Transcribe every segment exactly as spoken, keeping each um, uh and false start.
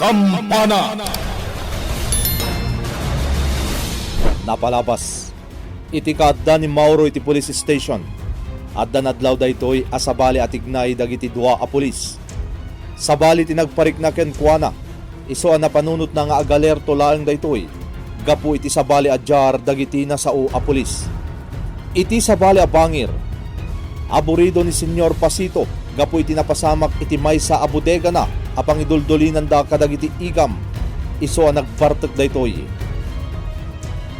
Kampana. Napalabas iti kaadda ni Mauro iti police station. Adda nadlaw daytoy a sabali a tignay dagiti dua a pulis. Sabali ti nagparikna kenkuana, isu a napanunotna nga agalerto laeng daytoy gapu iti sabali a diar dagiti nasao a pulis. Iti sabali a bangir, aburido ni Señor Pasito gapu iti napasamak iti maysa a bodegana a pangiduldulinanda kadagiti igam, isu a nagbartek daytoy.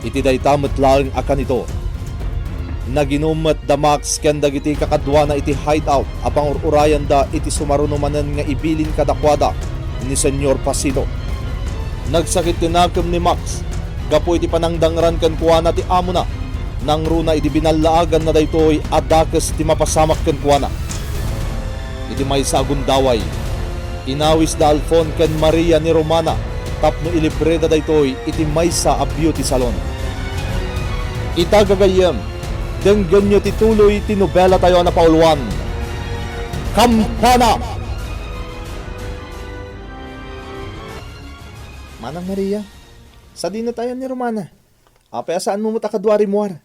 Iti dayta met laeng a kanito, naginum met da Max ken dagiti kakaduana iti hideout a pangur-urayanda iti sumaruno manen nga ibilin kadakuada ni Señor Pasito. Nagsakit ti nakem ni Max gapu iti panangdangran kenkuana ti amona. Nangruna idi binallaaganna daytoy a dakes ti mapasamak kenkuana. Iti maysa a gundaway, inawis da Alfon ken Maria ni Romana tapno ilibreda daytoy iti maysa a beauty salon. Ita gagayyem, denggenyo ti tuloy ti nobelatayo a napauluan, Kampana! Manang Maria, sadino tayo ni Romana? Apay a saanmo met a kadua rimmuar?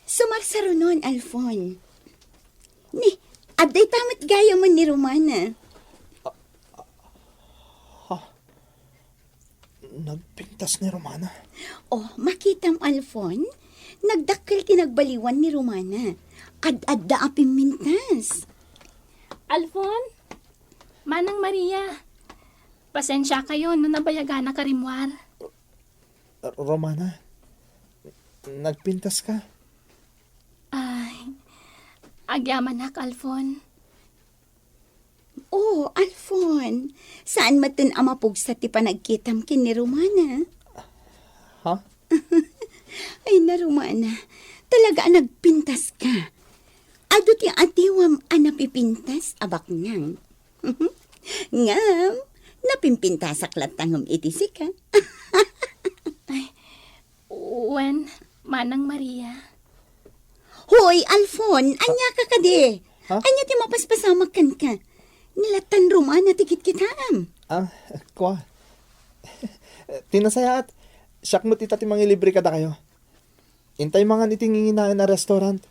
Sumarsarunon, Alfon. Ni, adda ita met gayamen ni Romana. Ha? Nagpintas ni Romana? Oh, makitam, Alfon? Nagdakkel ti nagbaliwan ni Romana. Ad-adda a pimmintas. Alfon? Manang Maria, pasensiakayo no nabayaganak a rimmuar. Romana, nagpintaska? Ay, agyamanak, Alfon. Oh, Alfon, saan metten a mapugsa ti panagkitam ken ni Romana? Ha? Ay na, Romana, talaga a nagpintaska. Adu ti adiwam a napipintas a baknang. Ngem, napimpintasak latta ngem iti sika. Ay, wen, Manang Maria. Hoy, Alfon, ania ka kadi? Ha? Ania ti mapaspasamak kenka? Ni lattan Romana ti kitkitaem. Ah, kua. Ti nasayaat, siak met ita ti mangilibre kadakayo. Intay mangan iti nginginaen a restaurant.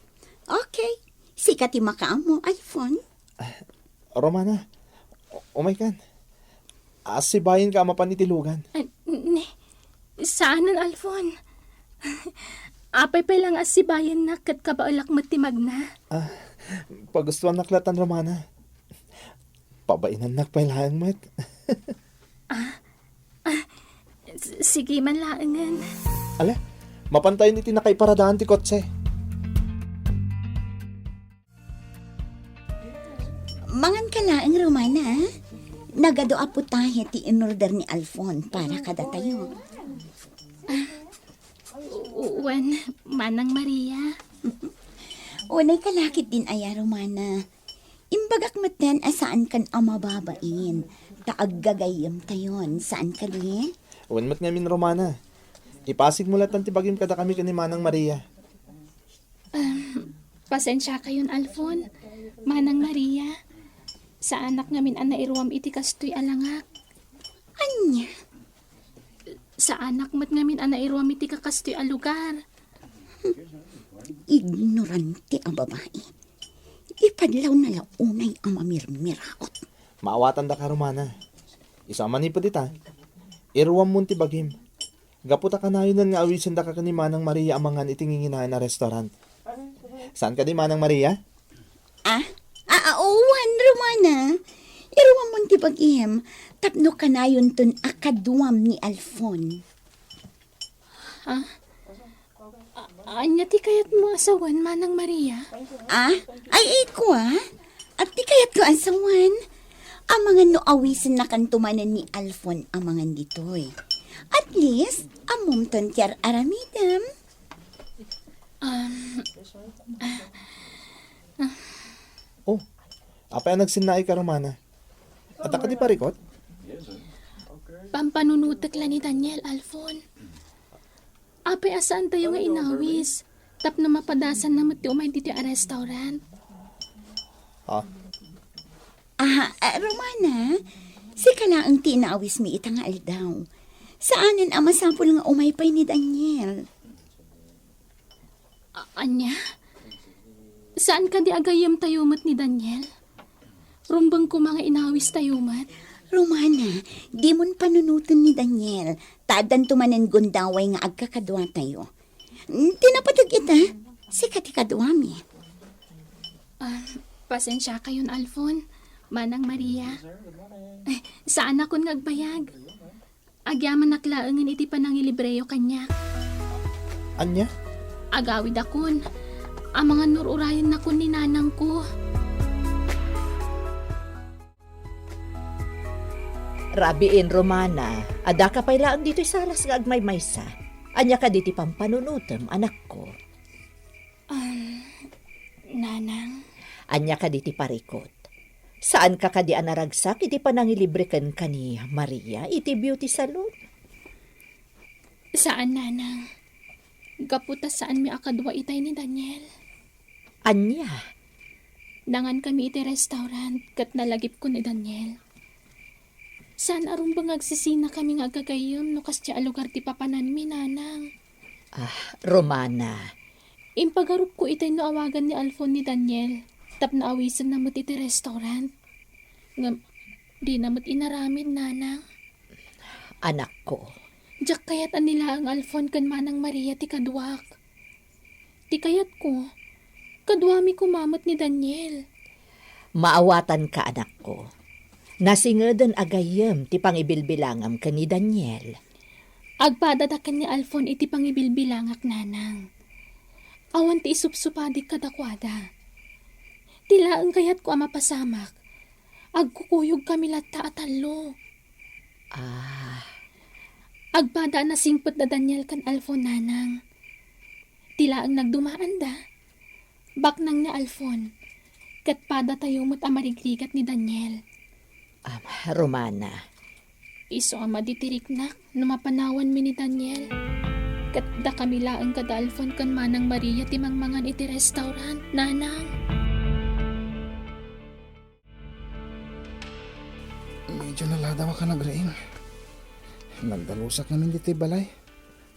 Okay. Sika ti makaammo, Alfon. Romana, u-, umaykan. Assibayenka a mapan iti lugan. Ah, ne, saanen, Alfon. Apay pay la nga assibayennak ket kabaelak met ti magna? Ah, pagustuannak latta, Romana. Pabainannak pay laeng met. Ah, ah, s-, sige man laengen. Ale, mapantayon iti nakaiparadaan ti kotse. Mangan ka laeng, Romana, a? Nagadu a putahe ti inorder ni Alfon para kadatayo. Ah, u-, wen, Manang Maria. Unay ka lakit din aya, Romana. Imbagak metten a saankan a mababain, ta aggagayyemtayon, saan kadi? Wen met ngamin, Romana. Ipasigmo latta ti bagim kadakami ken ni Manang Maria. Um, pasensiakayon, Alfon, Manang Maria. Saanak ngamin a nairuam iti kastoy a langak. Ania? Saanak met ngamin a nairuam iti kakastoy a lugar. Ignorante a babai. Ipadlawna la unay a mamirmiraot. Maawatandaka, Romana. Isu a manipud ita, iruammon ti bagim. Gapu ta kanayonen nga awisendaka ken ni Manang Maria a mangan iti nginginaen a restaurant. Saan kadi, Manang Maria? Ah? Ah, ah, wen, Romana. Iruammon ti bagim tapno kanayonton a kaduam ni Alfon. Ah? A-, ania ti kayatmo a sawen, Manang Maria? Ah? Ay, ay, kua? At ti kayatko a sawen? Amangan no awisennakanto manen ni Alfon a mangan ditoy. At least, ammomton ti ar-aramidem. Um, ah, ah. Oh, apay a nagsinnaayka, Romana? Adda kadi parikut? Pampanunotek la ni Daniel, Alfon. Apay a saantayo nga inawis tapno mapadasanna met ti umay ditoy a restaurant? Ha? Ah, ah, Romana, Sika laeng ti inaawismi ita nga aldaw. Saanen a masapul nga umay pay ni Daniel. A-, ania? Saan kadi a gayyemtayo met ni Daniel? Rumbeng koma nga inawistayo met. Romana, dimon panunoten ni Daniel, ta addanto manen gundaway nga agkakaduatayo. Ti napateg ita, sika ti kaduami. Ah, pasensiakayon, Alfon, Manang Maria. Eh, saanakon nga agbayag. Agyamanak laengen iti panangilibreyo kaniak. Ania? Agawidakon. Amangan no ur-urayennakon ni nanangko. Rabiin, Romana, adda ka pay laeng ditoy saras nga agmaymaysa. Ania kadi ti pampanunotem, anakko? Um, Nanang? Ania kadi ti parikut? Saanka kadi a naragsak iti panangilibre kenka ni Maria iti beauty salon? Saan, Nanang. Gapu ta saanmi a kadua itay ni Daniel. Ania? Nangankami iti restaurant ket nalagipko ni Daniel. Saan a rumbeng nga agsisinakami nga agagayyem no kasdiay a lugar ti papananmi, Nanang. Ah, Romana. Impagarupko itay no awagan ni Alfon ni Daniel tapno awisenna met iti restaurant. Ngem, dina met inaramid, Nanang. Anakko. Diak kayat a ni laeng Alfon ken Manang Maria ti kaduak. Ti kayatko, kaduami koma met ni Daniel. Maawatanka, anakko. Nasingeden a gayyem ti pangibilbilangam ken ni Daniel. Agpadada ken ni Alfon iti pangibilbilangak, Nanang. Awan ti isupsupadik kadakuada. Ti laeng kayatko a mapasamak, agkukuyogkami latta a tallo. Ah. Agpada a nasingpet da Daniel ken Alfon, Nanang. Ti laeng nagdumaanda, baknang ni Alfon, ket padatayo met a marigrigat ni Daniel. Am, Romana. Isu a madi ti riknak no mapanawanmi ni Daniel. Ket dakami laeng kada Alfon ken Manang Maria ti mangmangan iti restaurant, Nanang. Medyo naladawak a nagriing. Nagdalusak ngamin ditoy balay.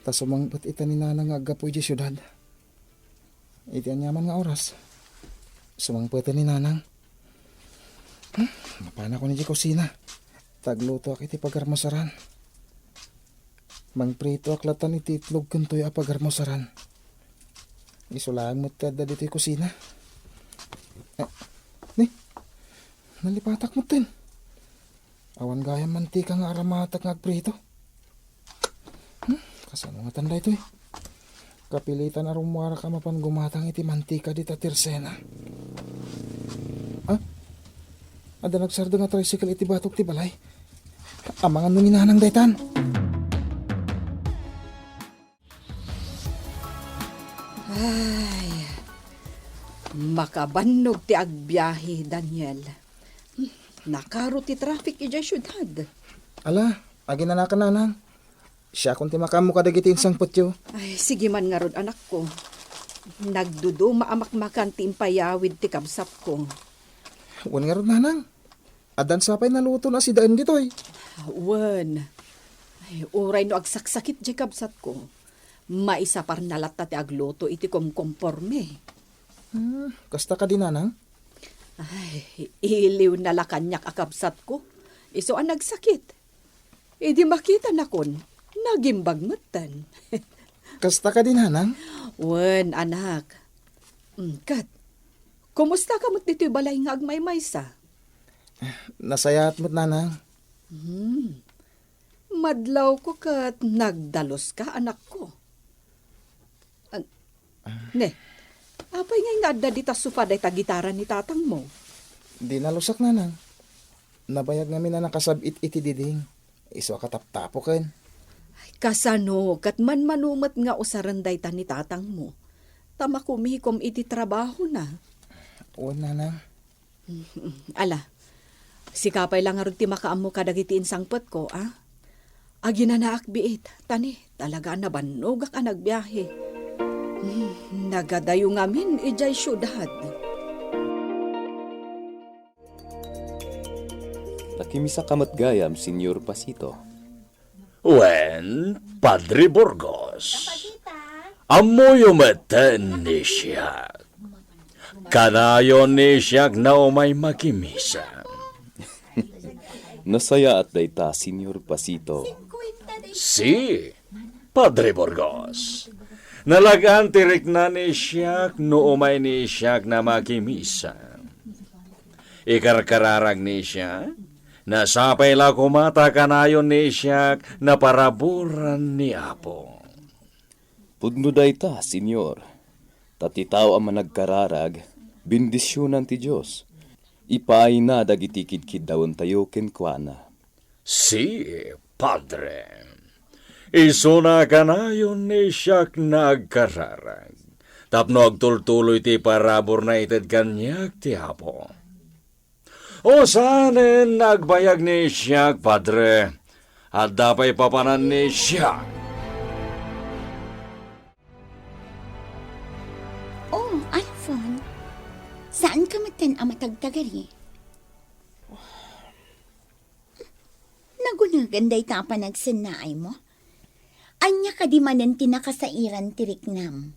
Ta sumangpet ita ni Nanang nga aggapu idiay siudad. Iti aniaman nga oras, sumangpeten ni Nanang. Hmm, mapanakon idiay kusina. Ta aglutoak iti pagarmusaran. Mangpritoak latan iti itlog ken toyo a pagarmusaran. Isu laeng met ti adda ditoy kusina. Eh, ni, nalipatak metten. Awan gayam mantika nga aramatak nga agprito. Hmm, kasano ngatan daytoy? Kapilitan a rummuarak a mapan gumatang iti mantika dita tirsena. Ah? Adda nagsardeng a tricycle iti batok ti balay. Amangan no ni Nanang daytan. Ay, makabannog ti agbiahe, Daniel. Nakaro ti traffic idiay siudad. Ala, aginanakan, Nanang. Siakon ti makaammo kadagiti insangpetyo. Ay, sige man ngarud, anakko. Nagduduma a makmakan ti impayawid ti kabsatko. Wen ngarud, Nanang. Addan sa pay nalutona a sidaen ditoy. Wen. Ay, uray no agsaksakit diay kabsatko, maisaparna latta ti agluto iti komkomporme. Hmm, kasta kadi, Nanang? Ay, iliwna la kaniak a kabsatko. Isu a nagsakit. Idi makitanakon, nagimbag metten. Kasta kadi, Nanang? Wen, anak. Mm, ket, kumusta ka met ditoy balay nga agmaymaysa? Nasayaat met, Nanang. Hmm. Madlawko ket nagdaluska, anakko. An-, ne, apay ngay nga adda dita sofa dayta gitara ni tatangmo? Di nalusak, Nanang. Nabayag ngamin a nakasab-it iti diding. Isu a kataptapoken. Ay, kasano ket manmano met nga usaren dayta ni tatangmo? Ta makumikom iti trabahona. Wen, Nanang. Ala, sika pay la ngarud ti makaammo kadagiti insangpetko, a? Aginanaak biit, ta ni, talaga a nabannogak a nagbiahe. Hmm, nagadayo ngamin idiay siudad. Ta kimisaka met gayam, Señor Pasito. Wen, Padre Burgos. Ammoyo metten ni siak. Kanayon ni siak nga umay makimisa. Nasayaat dayta, Señor Pasito. Si, Padre Burgos. Nalag-an ti rikna ni siak no umay ni siak nga makimisa. Ikarkararag ni siak, nasapay la koma ta kanayon ni siak nga paraburan ni Apo. Pudno dayta, Señor. Ta ti tao a managkararag, bendisionan ti Dios. Ipaayna dagiti kidkiddawentayo kenkuana. Si, Padre. Isuna kanayon ni siak nga agkararag, tapno agtultuloy ti paraburna ited kaniak ti Apo. O saanen nga agbayag ni siak, Padre, adda pay papanan ni siak. Oh, Alfon, saan ka metten a matagtagari? Nagunagan dayta a panagsennaaymo? Ania kadi manen ti nakasairan ti riknam?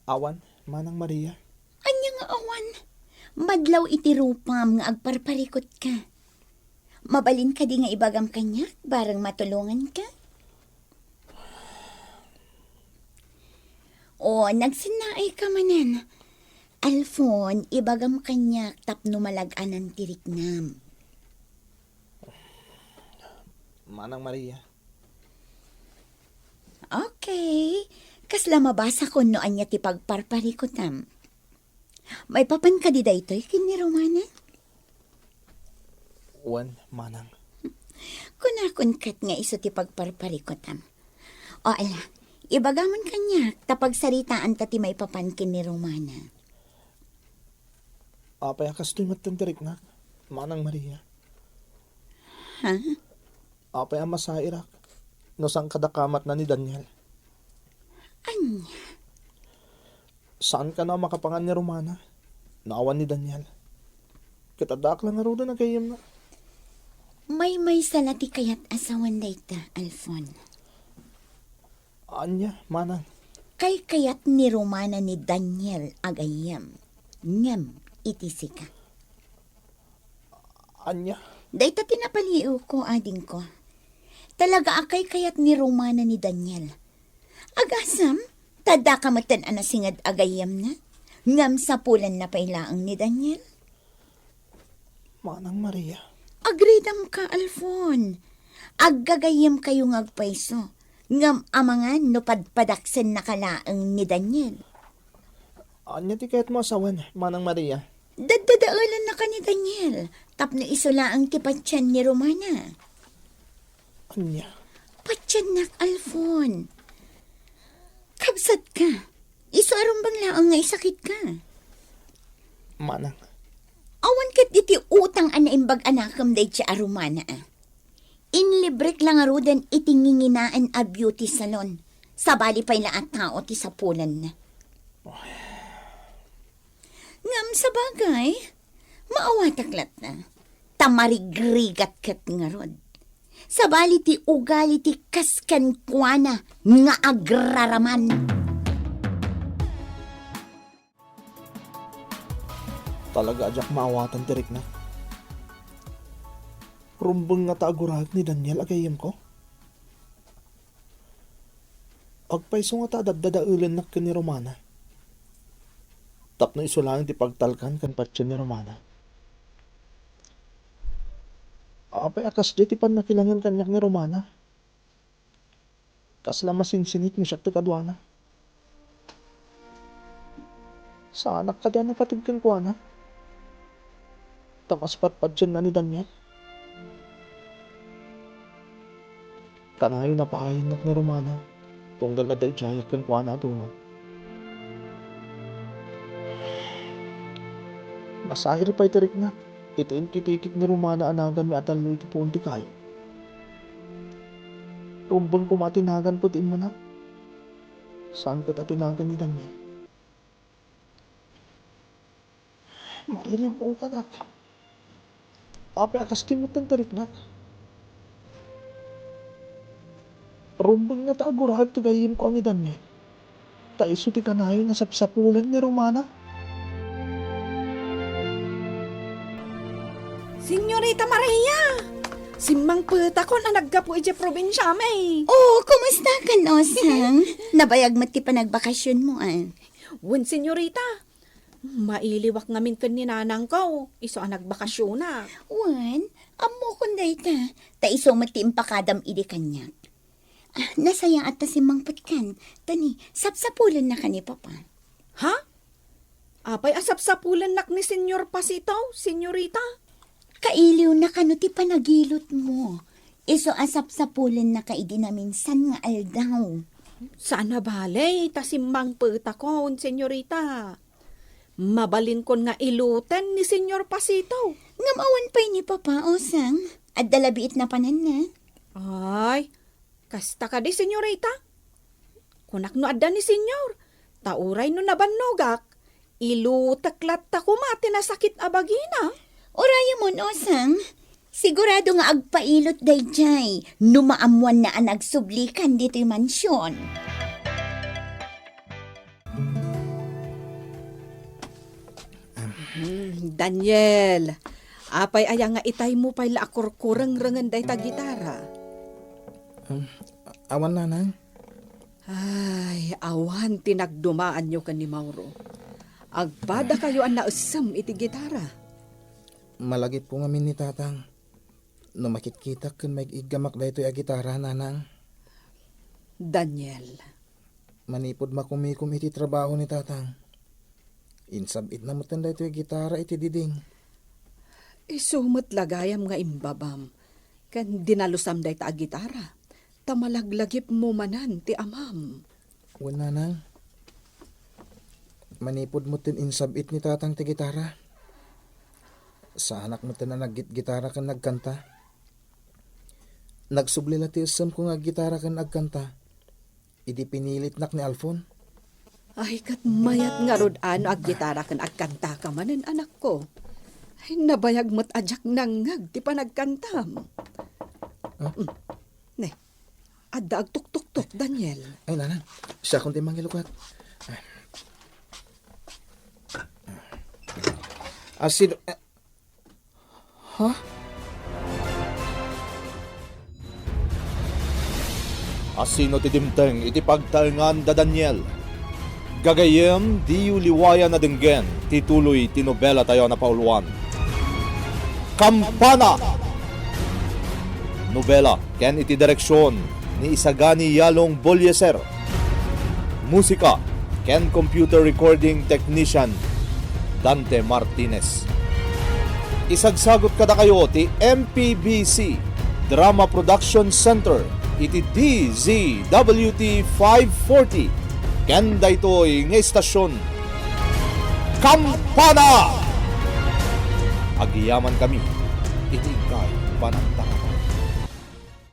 Awan, Manang Maria. Ania nga awan? Madlaw iti rupam nga agparparikut ka. Mabalin kadi nga ibagam kaniak, bareng matulongan ka? O, nagsennaay ka manen. Alfon, ibagam kaniak tapno malag-anan ti riknam. Manang Maria. Okay. Kasla mabasakon no ania ti pagparparikutam. Maipapan kadi daytoy ken ni Romana? Wen, Manang. Kunakon ket nga isu ti pagparparikutam. O ala, ibagamon kaniak ta pagsaritaanta ti maipapan ken ni Romana. Apay a kastoy metten ti riknak, Manang Maria? Ha? Apay a masairak no saan kadakamatna ni Daniel? Ania? Saan kano a makapangan ni Romana no awan ni Daniel? Ket addaak la ngaruden a gayyemna. Maymaysa la ti kayat a sawen dayta, Alfon. Ania, Manang? Kaykayat ni Romana ni Daniel a gayyem, ngem iti sika. Ania? Dayta ti napaliiwko, adingko. Talaga a kaykayat ni Romana ni Daniel. Agasem, ta addaka metten a nasinged a gayyemna, ngem sapulanna pay laeng ni Daniel. Manang Maria. Agridamka, Alfon. Aggagayyemkayo nga agpayso, ngem amangan no padpadaksennaka laeng ni Daniel. Ania ti kayatmo a sawen, Manang Maria? Daddadaelennaka ni Daniel tapno isu laeng ti patien ni Romana. Ania? Patiennak, Alfon. Kabsatka, isu a rumbeng laeng nga isakitka. Manang. Awan ket iti utang a naimbag a nakem daydi a Romana, a. Inlibrek la ngaruden iti nginginaen a beauty salon. Sabali pay la a tao ti sapulanna. Ngem sabagay, maawatak latta, ta marigrigat ket ngarud. Sabali ti ugali ti kas kenkuana nga agraraman. Talaga a diak maawatan ti rikna. Rumbeng ngata a guraek ni Daniel a gayyemko? Agpayso ngata a daddadaelennak ken ni Romana. Tapno isu laeng ti pagtalkan ken patien ni Romana. Apay a kasdiay ti pannakilangen kaniak ni Romana? Kasla masinsinit no siak ti kaduana. Saanak kadi a napateg kenkuana? Ta maspatpadienna ni Daniel. Kanayon a paayannak ni Romana, tunggal adda idiayak kenkuana a tulong. Masair pay ti riknak iti inkitikit ni Romana a naganmi a tallo iti puon ti kayo. Rumbeng koma ti naganko iti immunak. Saan ket a ti nagan ni Daniel. Mairibukanak. Apay a kas ket met ti tariknak? Rumbeng ngata a guraem ti gayyemko a ni Daniel. Ta isu ti kanayon a sapsapulen ni Romana. Senyorita Maria! Simmangpetakon a naggapu idiay probinsiami. Oh, kumustakan, Osang? Nabayag met ti panagbakasionmo, a? Wen, senyorita. Mailiwak ngamin ken ni nanangko, isu a nagbakasionak. Wen, ammokon dayta, ta isu met ti impakadam idi kaniak. Ah, nasayaat ta simmangpetkan, ta ni, sapsapulennaka ni Papa. Ha? Apay a sapsapulennak ni Senyor Pasito, senyorita? Kailiwna kano ti panagilutmo. Isu a sapsapulennaka idi naminsan nga aldaw. Saan a bale, ta simmangpetakon, senyorita. Mabalinkon nga iluten ni Senyor Pasito. Ngem awan pay ni Papa, Osang. Adda la biit napananna. Ay, kasta kadi, senyorita? Kunak no adda ni Senyor, ta uray no nabannogak, ilutek latta koma ti nasakit a bagina. Urayamon, Osang. Sigurado nga agpailut daydiay no maammoanna a nagsublikan ditoy mansion. Hmm, Daniel, apay aya nga itaymo pay la a kurkurengrengen dayta gitara? Um, awan, Nanang. Ay, awan ti nagdumaanyo ken ni Mauro. Agpadakayo a naessem iti gitara. Malagipko ngamin ni Tatang no makitkitak ken maig-iggamak daytoy a gitara, Nanang. Daniel. Manipud makumikom iti trabaho ni Tatang, insab-itna metten daytoy a gitara iti diding. Isu met la gayam nga imbabam ken dinalusam dayta a gitara, ta malaglagipmo manen ti amam. Wen, Nanang. Manipud metten insab-it ni Tatang ti gitara, saanak metten a naggitgitara ken nagkanta. Nagsubli la ti essemko nga aggitara ken agkanta idi pinilitnak ni Alfon. Ay, ket mayat ngarud a no aggitara ken agkantaka manen, anakko. Ay, nabayag met a diak nangngeg ti panagkantam. Ah? Mm. Ne, adda agtuktuktok, Daniel. Ay, Nanang, siakon ti mangilukat. Asino, ah, Ha? Asino ti dimteng iti pagtaengan da Daniel? Gagayyem, diyo liwayan a denggen ti tuloy ti nobelatayo a napauluan, Kampana! Nobela ken iti direksion ni Isagani Yalong Bolieser. Musika ken computer recording technician, Dante Martinez. Isagsagut kadakayo ti M P B C Drama Production Center iti D Z W T five forty ken daytoy nga istasyon, Kampana! Agyamankami iti inkay panagdakkel.